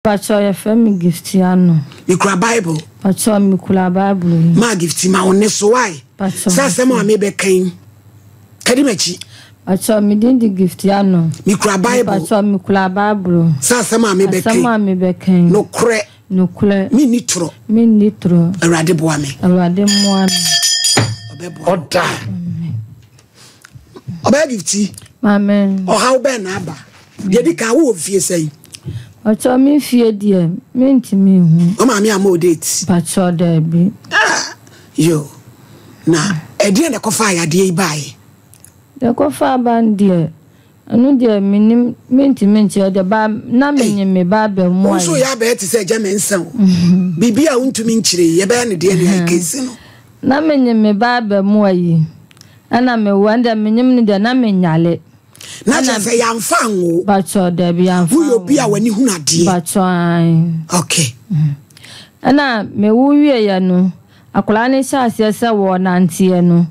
Pakyɛw yɛfrɛ me Gifty Ano. Mekura Bible. Pakyɛw mekura Bible yi. Maa Gifty ma wo nne so why? Pakyɛw. Sɛ asɛm a mebɛka yi, kadi m'akyi. Pakyɛw me din de Gifty Ano. Mekura Bible. Pakyɛw mekura Bible. Sɛ asɛm a mebɛka yi. Asɛm a mebɛka yi. Nokorɛ. Nokorɛ. Menni torɔ. Menni torɔ. Awurade boa me. Awurade mmoa me. Ɔbɛboa. Ɔda. Ɔbɛyɛ Gifty. Amen. Ɔhaw bɛn na aba? Deɛ di kan wowɔ mfie sɛn? Pakyɛ me fie deɛ mentumi nhu. Wo maame ama wo date? Pakyɛ daabi. Ah, yo. Na ɛdeɛ na ɛkɔfaa yadeɛ yi baeɛ? Deɛ ɛkɔfaa ba no deɛ, ɛno deɛ menim, mentumi nkyerɛ deɛ ba na menyim me ba abɛmoa yi. Wo nso yɛ abɛyɛ te sɛ agya Mensah o. Biribi a wontumi nkyerɛ yi, yɛbɛyɛ no deɛ ne ayɛ kɛsi no. Na menyim me ba abɛmoa yi, ɛna mewɔ ɛnde menyim no deɛ na menyale. Na kyerɛ sɛ yɛamfa anwo. Bakyɛ dabi yɛamfa. Woyɛ obi a w'ani hunu adeɛ. Bakyɛ ae. Okay. Ɛna mewo wieɛ no, akwadaa no hyɛ aseɛ sɛ wɔnanteɛ no,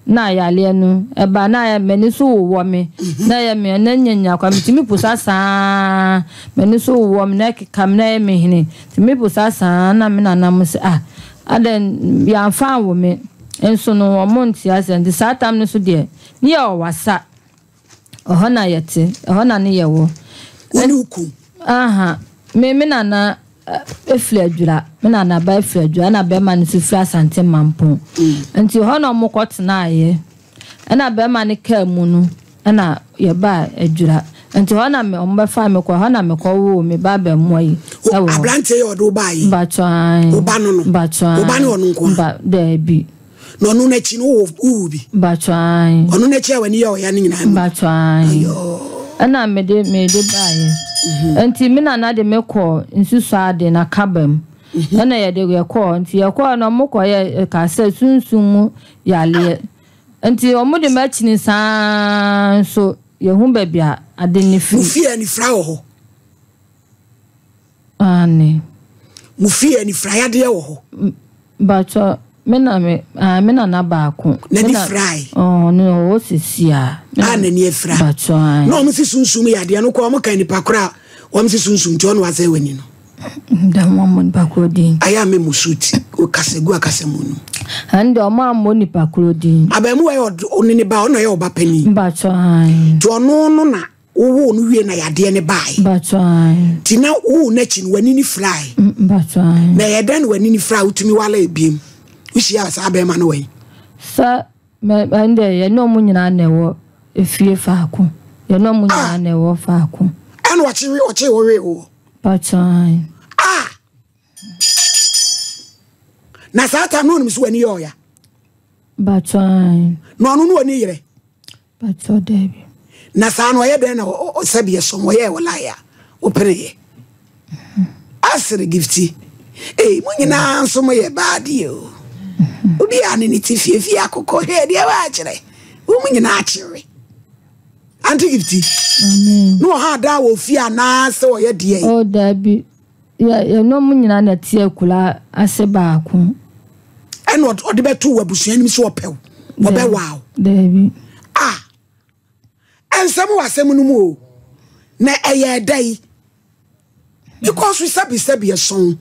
na yareɛ no ɛba na ayɛ m'ani so wowɔ me, na ɛyɛ me na nyanya kwa metumi pusa saa, m'ani so wowɔ me na ɛkeka me na ɛyɛ me hene, tumi pusa saa na me nana mo sɛ ah adɛn yɛamfa anwo me nso no wɔn nte aseɛ nti saa tam no so deɛ Ne yɛ ɔwasa. Ɛhɔ na yɛte. Ɛhɔ na ne yɛwɔ. Wo ne wo kun? Aha. Me me nana efiri Adwira. Me nana ba efiri Adwira ɛna bɛrima no nso firi Asante Mampong. Nti hɔ na wɔn kɔ tenaeɛ. Ɛna bɛrima no kaa mu no ɛna yɛbaa Adwira. Nti hɔ na me wɔn bɛfaa me kɔ hɔ na me kɔ woo me ba abɛmoa yi ɛwɔ hɔ. Aberanteɛ yi a ɔde wo baa yi? Mpakyɛw ae. Wo ba no no? Mpakyɛw ae. Wo ba ne ɔno nko ara? Mpa daabi. Na ɔno n'akyi no wowɔ wowu bi. Mpatsɔ ae. Ɔno n'akyi a w'ani yɛ ɔya no nyinaa mu. Mpatsɔ ae. Ayɔɔ. Ɛna mede mede baeɛ. Nti me nana de me kɔɔ nsusɔ ade na kaba mu. Ɛna yɛde yɛkɔɔ nti yɛkɔɔ no ɔmo kɔ yɛ ɛka sɛ sunsum mu yareɛ. Nti ɔmo de m'akyini saa nso yɛhu baabi a ade no firi. Mo fie anifira wɔ hɔ? Aane. Mo fie anifira yadeɛ wɔ hɔ? Mpatsɔ, me na me, ah, me nana baako. N'ani firae. Ɔɔ, no ɔwɔ sisi a. A n'ani afira. Mpatsɔ, ae. Na wɔn si sunsum yɛ adeɛ no kɔ wɔn ka nipa koro a wɔn si sunsum nti ɔno asɛ w'ani no. Da wɔn ammɔ nipa koro din. Ayɛ a memu suit o kasa gu akasa mu no. Ɛn deɛ wɔn ammɔ nipa koro din. Abɛɛmuwa yɛ ɔne ne ba ɔno yɛ ɔba panin. Mpatsɔ, ae. Nti ɔno no na. Wowoo no wie na yadeɛ no baeɛ. Mpatsɔ ae. Nti na wowoo no akyi no w'ani no firae. Mpatsɔ ae. Na ɛyɛ dɛn na w'ani no firae wotumi waree biom? Wohyiaa saa bɛrima no wɛn? Sɛ mɛ ɛnde yɛne ɔmo nyinaa na ɛwɔ efie faako. Yɛne ɔmo nyinaa na ɛwɔ faako. Ɛna ɔkye ɔkye wo wee woɔ? Mpatsɔ ae. Ah! Na saa time no onim so w'ani yɛ ɔya? Mpatsɔ ae. Na ɔno no ɔni yerɛ? Pakyɛw daabi. Na saa no ɔyɛ dɛn na sɛbi ɛsom ɔyɛɛ wo lie a wopeneeɛ? Asere Gifty ei mo nyinaa nso mo yɛ bad o. Obi a ne ne ti fiefie akokɔ hwɛ deɛ waakyerɛ wo mo nyinaa kyewe. Auntie Gifty na ɔha adaa wɔ fie anaa sɛ ɔyɛ deɛ? Oh daabi yɛ yɛne ɔmo nyinaa na ɛte akura ase baako. Ɛna ɔde bɛto wɔ abusua nim sɛ ɔpɛ wo ɔbɛwaa wo. Daabi. Ah ɛnsɛm wɔ asɛm no mu o na ɛyɛ ɛda yi because sɛbi sɛbi ɛsɔn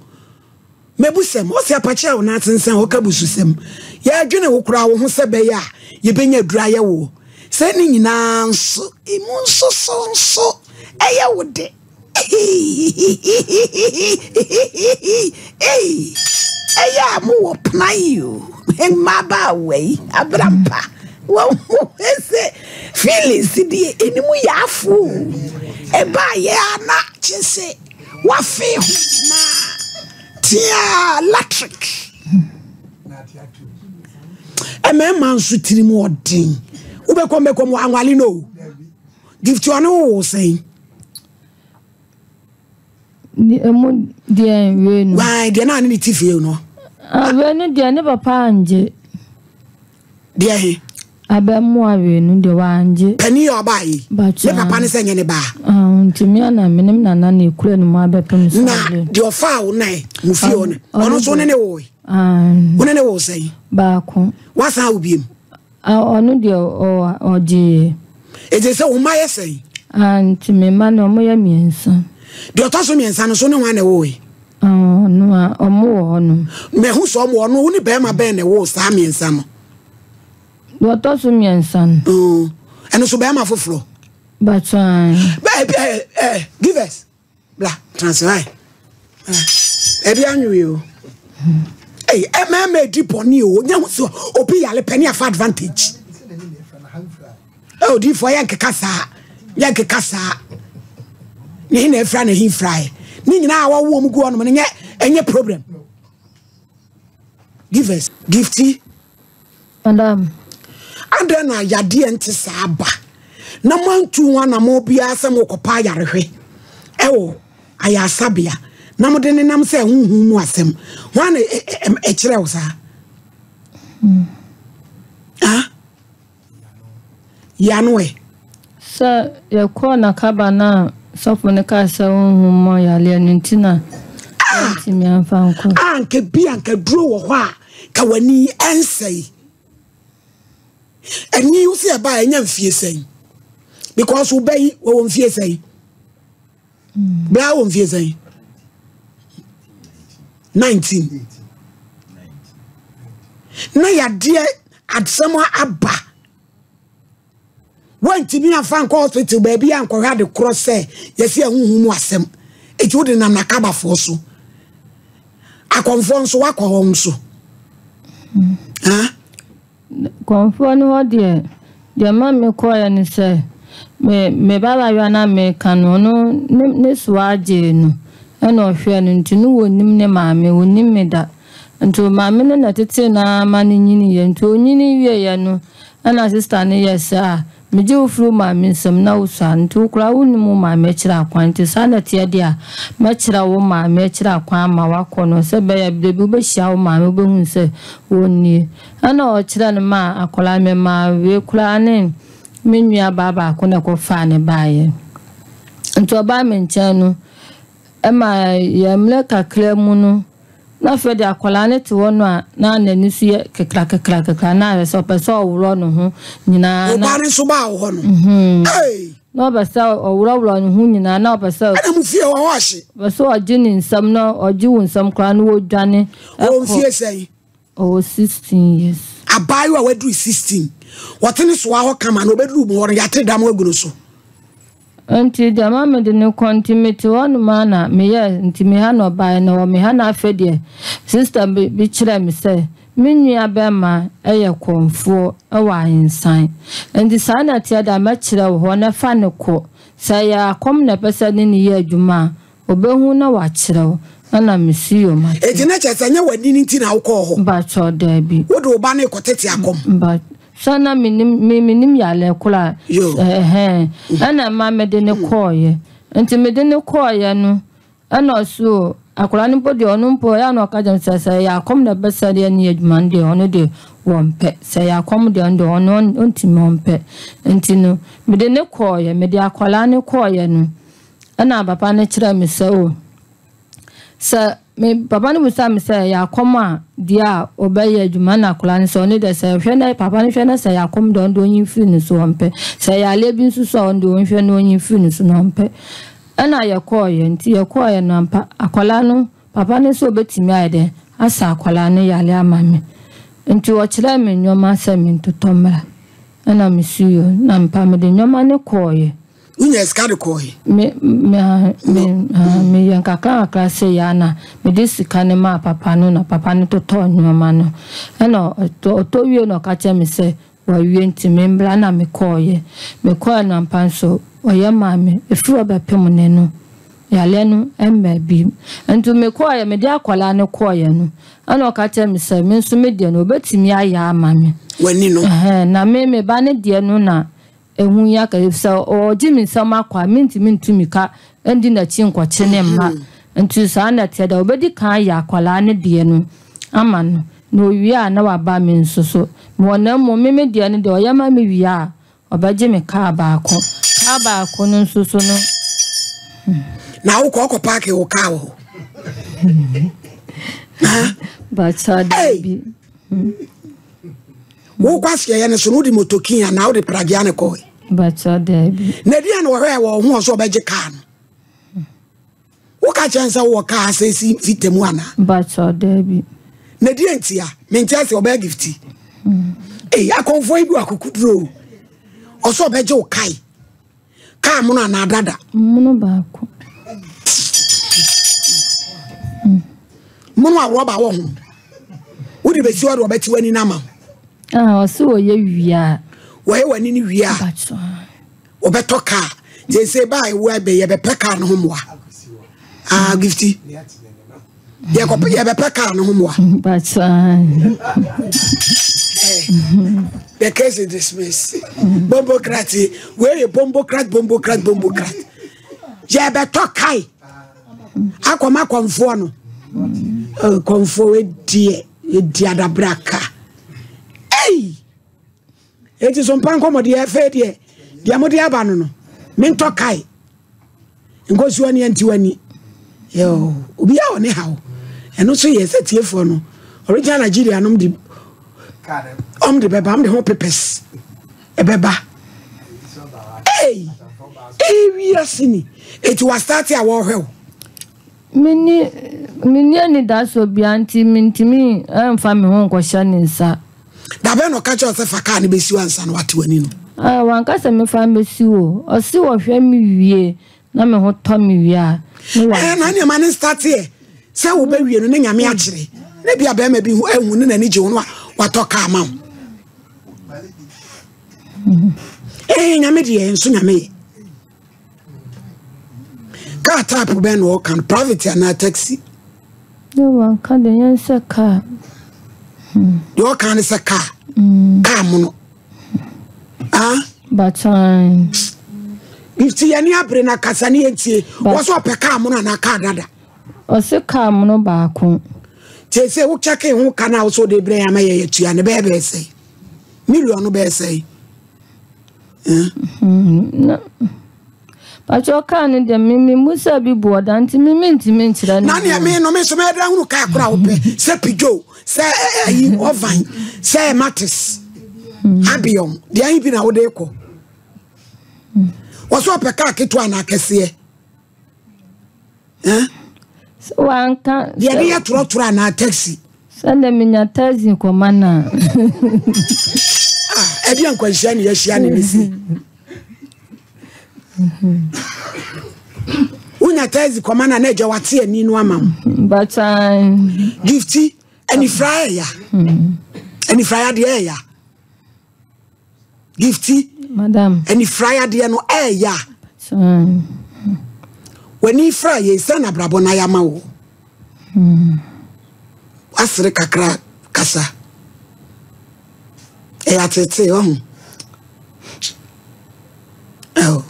mɛbusɛm ɔsɛ apakye a wo nan atensan hɔ ka bususɛm yɛadwene wo koraa wo ho sɛ bɛyɛ a yɛbɛnya aduru ayɛ woɔ sɛ ne nyinaa nso emu nso so nso ɛyɛ wo de Ei, ɛyɛ a mowɔ pena yi o, mmabaawa yi, abrampa, wɔn sɛ feelings deɛ ɛnimu yɛ afo o. Ɛbaa yɛ a na kye sɛ wafe ho na tea electric. Mmarima nso tiri mu ɔden. Wobɛkɔm bɛkɔm anwale no o. Gift ɔne wo wo sɛn? Ne emu deɛ wei no. Wai deɛ naa ne ne ti fie no. Ah, wei no deɛ ne papa angye. Deɛ he? Abɛmoa wei no deɛ wangye. Panin yɛ ɔbaa yi. Bakyɛ. Ne papa ne sɛ nyɛ ne baa. Ah, nti me ana me ne me nana na ekura ne mu abɛpem so. Na deɛ ɔfaa wo nan mo fie hɔ no, ɔno nso wo ne ne woe. Ah. Wo ne ne woo sɛn? Baako. Wasan awo biem? Ah, ɔno deɛ ɔgyeeɛ. Enti sɛ wo mma yɛ sɛn? Ah, nti me mma no, wɔyɛ mmiɛnsa. Deɛ ɔtɔ so mmiɛnsa no so ne hwan na ɛwoe? Ɔno a ɔmo wɔ hɔ nom. Mahu sɛ ɔmo ɔno wo ne bɛrima bɛn na ɛwoo saa mmiɛnsa no? Deɛ ɔtɔ so mmiɛnsa no. Ɛno so bɛrima foforɔ. Bàtàn. Bɛɛ ɛ ɛ givers bla transfer ɛbi anwe o. Ɛy ɛ mɛɛma edi bɔnne o nyɛ ho sɛ obi yale pɛ ne afa advantage. Ɛ odiifoɔ yɛ nkeka saa yɛ nkeka saa ne he na afira na he firaeɛ ne nyinaa a wɔwo wɔn gu hɔnom no nyɛ ɛnyɛ problem. Givers gifty. Madam. Adɛn na yadeɛ nte saa ba na moantu ho anammɔn biara sɛ mokɔpa ayarehwɛ ɛwɔ ayaresabea na mode nenam sɛ honhom mu asɛm hwan na ɛkyerɛ wo saa? Hmm. Ah? Yi ano ɛ. Sɛ yɛkɔɔ n'akaba no a sɔfo no kaa sɛ honhom mu yareɛ no nti na yɛantumi amfa ankɔ. A anka bi anka duro wɔ hɔ a ka w'ani ɛnsɛe. Ɛni wo sɛ ɛbaa ɛnya mfie sɛn? Because wo bɛ yi wɔwɔ mfie sɛn? Bra wɔ mfie sɛn? 19. Na yadeɛ asɛm aba. Woantumi amfa nkɔ hospital baabi a nkɔhwɛ ade korɔ sɛ yɛsi ahuhu mu asɛm. Eti wode nam n'akabafoɔ so. Akɔmfoɔ nso wakɔ hɔ nso. Hmm. Huh? Kɔmfoɔ no hɔ deɛ, deɛ ɛma mekɔeɛ ne sɛ, me me ba abaayewa no a meka no, ɔno ne ne soa gyee no ɛna ɔhwɛɛ no nti no wɔnnim ne maame, wɔnnim me da. Nti maame no na ɛtetee no ara ma no nyiniiɛ. Nti ɔnyini wieeɛ no, ɛna sista no yɛɛ sɛ a, Megye wo firi wo maame nsam na wosua, nti wo koraa wonnim wo maame akyiri akwan, nti saa na ɛteɛ deɛ a, mɛkyerɛ wo maame akyiri akwan ama woakɔ no, sɛ ɛbɛyɛ a berɛ bi wobɛhyia wo maame wobɛhunu sɛ ɔnnie. Ɛna ɔkyerɛɛ no maa akwadaa no, memaa wei koraa ne me nua baa baako na ɛkɔfaa no baeɛ. Nti ɔbaa me nkyɛn no, ɛma yɛn mmerɛ kakra mu no, Na afei de akwadaa no te hɔ no a, na n'ani so yɛ kekrakekrakekra, na ayɛ sɛ ɔpɛ sɛ ɔworɔ ne ho nyinaa. Wo ba no nso baa wo hɔ no? Mhm. Hey! Na ɔpɛ sɛ ɔworɔworɔ ne ho nyinaa, na ɔpɛ sɛ. Ɛna mo fie hɔ hɔ ahye. Ɔpɛ sɛ ɔgye ne nsam na ɔgye wo nsam koraa na wɔdwane. Wɔ mfie sɛn? Ɔwɔ 16 years. Abaayewa a waduru 16, wɔte ne soa hɔ kama na ɔbɛduru mu hɔ no, yɛate dam agu no so. Nti deɛ ma mede no kɔ nti mete hɔ nom ara na meyɛɛ nti me ha na ɔbaeɛ na wɔ me ha na afei deɛ sister bi bi kyerɛɛ me sɛ me nua bɛrima yɛ kɔmfoɔ wɔ ahensan nti saa na ɛteɛ deɛ a mɛkyerɛ wo hɔ na fa no kɔ sɛ ɛyɛ akɔm na ɛpɛ sɛ ne no yɛ adwuma a Obehu na wakyerɛ wo. Ɛna mesi yo mate. Enti na kyerɛ sɛ ɛnyɛ w'ani no nti na wokɔɔ hɔ? Mpakyɛw, daabi. Wode wo ba no rekɔtete akɔm? Mpa, sɛ na menim, me menim yareɛ korɔ a, Yo. ɛhɛn, ɛna ɛma mede no kɔɔeɛ. Nti mede no kɔɔeɛ no, ɛna ɔse o, akwadaa no mpo deɛ ɔno mpo ɛyɛ a na ɔka kyerɛ me sɛ, sɛ ɛyɛ akɔm na ɛbɛ sɛ yɛne yɛ adwuma no deɛ, ɔno deɛ wɔmpɛ. Sɛ ɛyɛ akɔm deɛ ɔno deɛ ɔno ɔntumi ɔmpɛ. Nti no, mede no kɔɔeɛ, mede akwadaa no kɔɔeɛ no, Ɛnna papa no kyerɛɛ me sɛ, O, sɛ me papa no bisaa me sɛ ɛyɛ akɔm a deɛ a ɔbɛyɛ adwuma na akwadaa no sɛ ɔno deɛ sɛ ɔhwɛ na papa no hwɛ na sɛ ɛyɛ akɔm deɛ ɔno deɛ ɔnyi mfiri ne so ɔmpɛ sɛ ɛyɛ adeɛ bi nso so a ɔno deɛ ɔnhwɛ na ɔnyi mfiri ne so na ɔmpɛ ɛna yɛkɔɔyɛ nti yɛkɔɔyɛ no ampa akwadaa no papa no sɛ ɔbɛtumi ayɛ dɛ asa akwadaa no yare ama me nti ɔkyerɛɛ me nneɛma sɛ mentotɔ mmra ɛna mesuiɛ na mpa mede nneɛma no kɔɔyɛ. Wonyaa sika de kɔɔ he? Me, me, me, meyɛ nkakrankakra sei ara na mede sika no maa papa no na papa no totɔɔ nnoɔma no. Ɛna ɔtɔ, ɔtɔ wie na ɔka kyerɛɛ me sɛ wawie nti membra na mekɔeɛ. Mekɔeɛ no ampa nso ɔyɛ maa me. Ɛfiri hɔ bɛpem nnɛ no, yareɛ no mmaa bio. Nti mekɔeɛ, mede akwadaa no kɔeɛ no, ɛna ɔka kyerɛɛ me sɛ me nso me deɛ no ɔbɛtumi ayɛ ama me. W'ani no? Ɛhɛn, na me, me ba no deɛ no na Ehu yi aka, efisɛ ɔregye me nsam akɔ a, mintumi ntu mmirika ndi n'akyi nkɔkye ne mma. Nti saa na ɛteɛ daa, obedi kan ayɛ akwadaa no deɛ no ama no, na owie a na waba me nso so. Mewɔ na mmom me me deɛ no deɛ, ɔyɛ ma me wie a, ɔbɛgye me kaa baako. Kaa baako no nso so no. Na wokɔ ɔkɔ paake wo kaa wɔ hɔ? Bakyɛ daabi. Wokɔ aseɛyɛ no so no wode motokin anaa wode pragea ne kɔe? Bakyɛ daabi. Na ɛdeɛn na wɔhwɛɛ wɔ ho ɔsɛ ɔbɛgye kaa no? Woka kyerɛ sɛ wowɔ kaa sɛ si fita mu anaa? Bakyɛ daabi. Na deɛ ntia? Mente ase ɔbɛyɛ gifti. Ei, akɔmfoɔ yi bi wɔ akokoduro o. Ɔsɛ ɔbɛgye wo kae. Kaa mono anaa dada? Mono baako. Mono a rɔba wɔ ho. Wode bɛsi hɔ de ɔbɛte w'ani no ama wo. Ah, ɔse wɔyɛ wie a. Wɔyɛ w'ani no wie a. Wɔbɛtɔ kaa. Sese ba a ɛwɔ ɛbɛ yɛbɛpɛ kaa no ho mmoa. Ah, gifti. Yɛkɔpɛ yɛbɛpɛ kaa no ho mmoa. The case is dismissed. Bombocrat, wei yɛ bombocrat, bombocrat, bombocrat. Yɛbɛtɔ kae. Akɔma kɔmfoɔ no. Kɔmfoɔ wei deɛ yɛdi adabraka. Ei! Enti so mpa nkɔmmɔ deɛ afei deɛ deɛ mode aba no no mentɔ kae nkɔsuo ne anti w'ani obi a ɔne haw ɛno nso yɛ sɛ tiefoɔ no original Nigeria nom de ɔm de bɛba ɔm de ho papers ɛbɛba ei ei wiase ni eti wa start a wɔhwɛ wo Menni menni anidasoɔ biara nti mentumi mfa me ho nkɔhyɛ ne nsa. Da bɛn na ɔka kyerɛ wo sɛ fa kaa no bɛsi hɔ ansa na wate w'ani no? Ah, wanka sɛ mefa mmɛsi hɔ o. Ɔse ɔhwɛ me wie na me ho tɔ me wie a, ne wa. Ɛɛ, na nneɛma no nstateɛ sɛ wobɛwie no ne Nyame akyerɛ. Na bi a bɛrima bi ho ahu ne n'ani gye ho no watɔ kaa ma wo. Ɛɛ, Nyame deɛ nso Nyame yɛ. Car type bɛn na ɔka no private anaa taxi. Ne wanka deɛ yɛn sɛ car. Hmm. Deɛ ɔka ne sɛ car. Mm. Car mono. Ah. Batan. Nti yɛn ni abere na kasa ne yɛn tie. Wɔsɛ ɔpɛ car mono anaa car dada. Ɔsɛ car mono baako. Tie sɛ wo kyɛke ho ka na wosɛ ɔde brɛ ama yɛ yɛtua ne bɛyɛ bɛyɛ sɛ million no bɛyɛ sɛ. Pakyɛ kaa no deɛ me me musa bi bu ɔda nti me me ntumi nkyerɛ no. Na nea me no me nso mɛda hunu kaa koro a wopɛ sɛ Peugeot sɛ ɛyi Ovan sɛ Matis Abion deɛ ayi bi na wode kɔ. Wɔsɛ ɔpɛ kaa ketewa na akɛseɛ. Sɛ wanka. Deɛ de yɛ torɔtorɔ anaa taxi. Sɛdeɛ menya taxi kɔma no a. Ah, ɛde nkwanhyia ne yɛahyia ne ne si. Wonya taxi kɔma no a na agya wate ani no ama wo. Batan. Gifti, anifra ɛya. Anifra yadeɛ ɛya. Gifti, Madam. Anifra yadeɛ no ɛɛya. W'ani fra yɛ sɛ na abrabɔ na yɛama wo. Wasere kakra kasa. Ɛyɛ atete ɔho. Oh.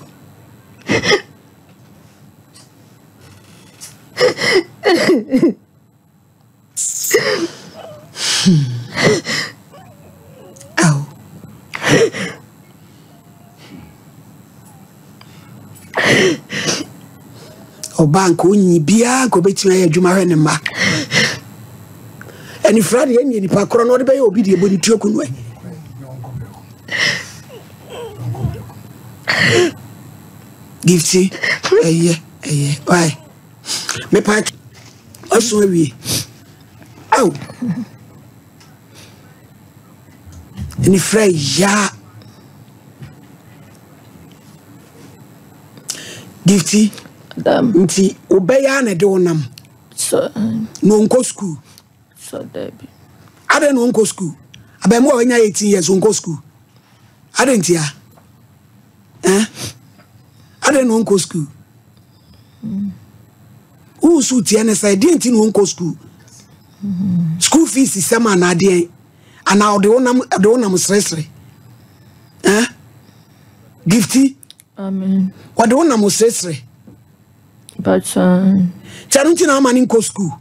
Aw. Ɔbaa nka onyi biara nka obetumi ayɛ adwuma hwɛ ne mma. Anifira deɛ ɛnyɛ nipa korɔ na ɔde bɛyɛ obi deɛ bɔ ne tuo kunu ɛ. Gifty, ɛyɛ ɛyɛ why? Mepa Ɔso awie. Ao. Anifira yaa. Gifti. Nti wobɛyɛ a na ɛde wo nam. Na ɔnkɔ sukuu. Adɛn na ɔnkɔ sukuu? Abɛɛmoa a wanya 18 years ɔnkɔ sukuu. Adɛn ntia? Eh? Adɛn na ɔnkɔ sukuu? Wo so tiɛ ne sɛ deɛ nti na ɔnkɔ sukuu? School fees sɛm anaa deɛn? Anaa ɔde wo nam ɔde wo nam seresere? Eh? Gifti? Amen. Ɔde wo nam seresere? Bachan. Kyɛ no nti na ama ne nkɔ sukuu.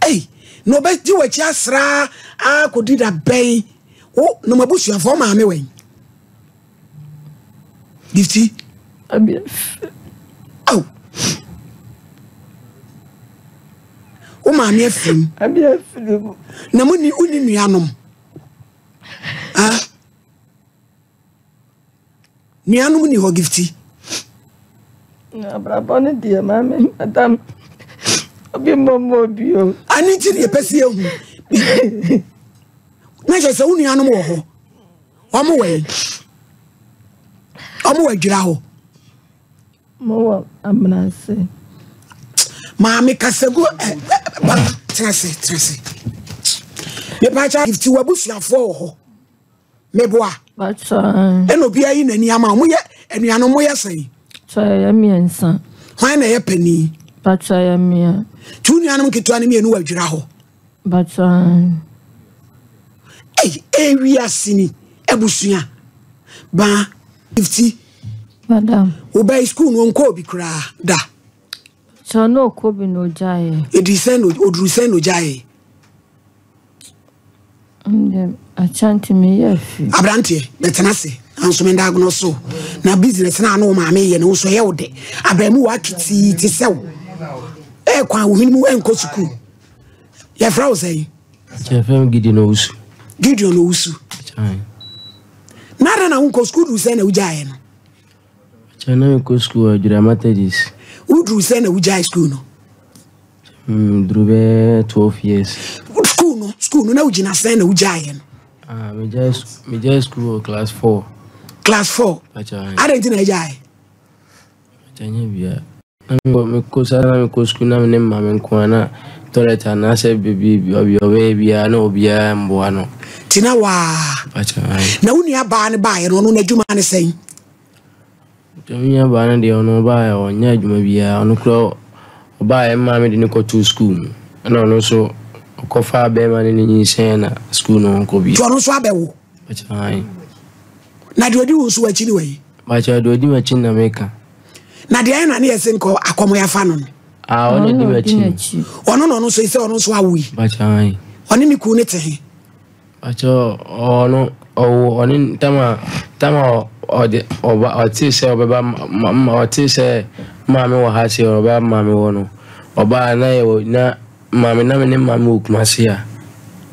Ei, na ɔbɛgye w'akyi asraa akɔdi da bɛn? Wo na mabusuafoɔ maame wɛn? Gifti. Aw. Wo maame afiri mu. Na mo ni wo ni nuanom. Ah. Nuanom ni hɔ gifti. Abrabɔ no deɛ maame madam obi mmɔmmɔ obi o. Ɛno nti na yɛpɛ sɛ yɛhu. Na kyerɛ sɛ wo nuanom wɔ hɔ. Wɔn wɔ yi. Wɔn wɔ adwira hɔ. Mo wɔ Amenase. Maame kasagu ɛ ɛ ba tena ase tena ase. Mepa kyɛ gifti wɔ abusuafoɔ wɔ hɔ. Meboa. Ɛna obiara yi n'ani ama wɔn yɛ anuanom mo yɛ sɛn. Kyɛ yɛ mmiɛnsa. Hwan na ɛyɛ panin? Bakyɛ yɛ mmea. Tu nuanom nketewa no mmienu wɔ adwira hɔ. Bakyɛ. Ei, ewiase ni abusua. Baa gifti. Madam. Wo ba yi school no ɔnkɔɔ bi koraa da. Kyɛ na ɔkɔ bi na ɔgyaeɛ. Ɛdii sɛn na ɔduru sɛn na ɔgyaeɛ? Akyɛ nti meyɛ afi. Aberanteɛ bɛtena ase nanso me diagnose wo na business na ano maame yɛ no nso ɛyɛ wo dɛ abaamu wa kitii te sɛ wo ɛkwan wo hwene mu ɛnkɔ sukuu yɛfrɛ wo sɛn? Yɛfrɛ me Gideon Owusu. Gideon Owusu. Na adɛn na wonkɔ sukuu duru sɛn na wogyaeɛ no? Kyɛ na mekɔ sukuu wɔ Adwira Methodist. Woduru sɛn na wogyae sukuu no? Duru bɛyɛ 12 years. Sukuu no, sukuu no na wogyina sɛn na wogyaeɛ no? Ah, megyae megyae sukuu wɔ class 4. Class 4. Adɛn nti na agyae? Agya nyɛ bia. Na mekɔ saa na mekɔ sukuu na me ne maame nko ara na toilet anaasɛ baabi baabi ɔbɛyɛ biara na obiara mboa no. Nti na waa. Na wo nua baa no baeɛ no ɔno n'adwuma ne sɛn? Me nua baa no deɛ ɔno ɔbaeɛ ɔnyɛ adwuma biara ɔno kura ɔbaeɛ maame de no kɔtoo sukuu mu ɛna ɔno nso ɔkɔfaa bɛrima ne ne nyinsɛn na sukuu no ɔnkɔ bi. Nti ɔno nso abɛwo? Na deɛ ɔdi wo nso w'akyi ne wɔ yi? Bakyɛ deɛ ɔdi m'akyi na meka. Na deɛ ɛna ne yɛse nkɔ akɔmɔ yɛafa no no. Ah, ɔno di m'akyi. Ɔno na ɔno nso sɛ ɔno nso awo yi. Bakyɛ Ɔne ne kunu ne te he? Bakyɛ ɔno ɔwo ɔne tama tama ɔde ɔba ɔte sɛ ɔbɛba ma ɔte sɛ maame wɔ ha sɛ ɔbɛba maame wɔ no ɔbaa na yɛ na Maame, na me ne maame wɔ Kumasi a.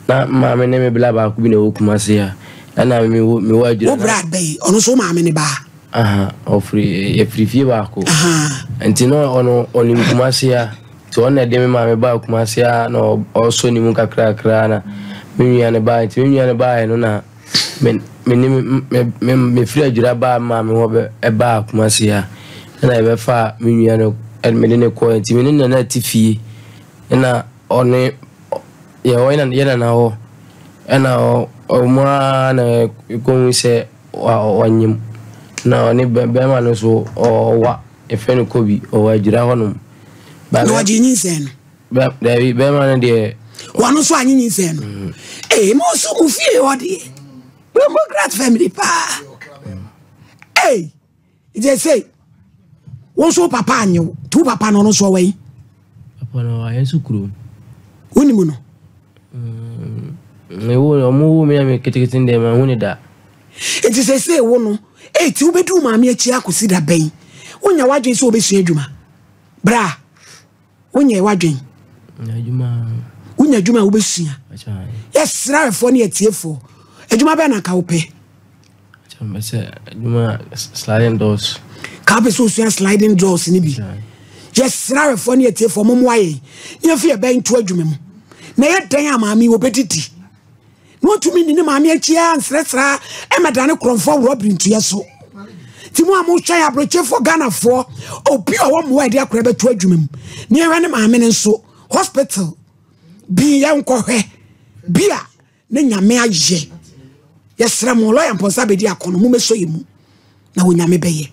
Na maame ne me bla baako bi na ɛwɔ Kumasi a. Ɛna me wɔ me wɔ adwuma. Wo bra bɛyi, ɔno nso wo maame ne ba. Aha, ɔfiri yɛfiri fie baako. Nti na ɔno ɔnim Kumasi a. Nti ɔno na ɛde me maame baa Kumasi a na ɔsɔ ne mu kakrakra na me nua no baa. Nti me nua no baeɛ no na me me ne me me mefiri adwira baa me maame hɔ bɛ ɛbaa Kumasi ha ɛna yɛbɛfaa me nua no me ne no kɔɛ nti me ne nana te fie ɛna ɔne yɛwɔ yɛ nana hɔ ɛna ɔmo ara na ɛkɔhu sɛ ɔnyem na ɔne bɛrima no so ɔwa yɛfrɛ no Kobi ɔwɔ adwira hɔnom. Na ɔgye nyinsɛn no. Dabi, bɛrima no deɛ. Wɔn nso anyi nyinsɛn no. Ee, mo nso mo fie hɔ deɛ. Democrat family paa. Ee, gye sɛ wɔn nso papa anyi wo. Tu papa no ɔno nso ɔwɔ yi. Papa no ayɛ nso kurom. Wonim no? Mewo ɔmo wo me a me ketekete deɛ ma hu ne da. Eti sɛ sɛ wo no, eti wobɛdi wo maame akyi akɔsi da bɛn? Wonya w'adwene sɛ wobɛsua adwuma. Bra. Wonyɛɛ w'adwen. Wonya adwuma a wobɛsua. Yɛsrɛ awɛfoɔ ne atiefoɔ. Adwuma bɛn na nka wopɛ? Sliding doors. Ka wopɛ sɛ osua sliding doors no bi. Yɛsrɛ awɛfoɔ ne atiefoɔ mommoa yɛn na yɛmfa yɛn bɛn nto adwuma mu. Na ɛyɛ dɛn a maame yi wɔbɛdidi? Na ɔntumi nni ne maame akyi ara nsrɛsrɛ ara mmɛdane korɔmfoɔ worɔ birintuiɛ so. Nti mo a mohwɛ yɛ aburokyefoɔ Ghanafoɔ, obi a ɔwɔ mmoa a yɛde akora bɛto adwuma mu na yɛhwɛ ne maame no nso hospital bi yɛnkɔhwɛ bi a ne nyame ayɛ. Yɛsrɛ mo lɔya mpɔnsa bɛdi akɔnɔ, mommɛsɔ yɛ mu na onyame bɛyɛ.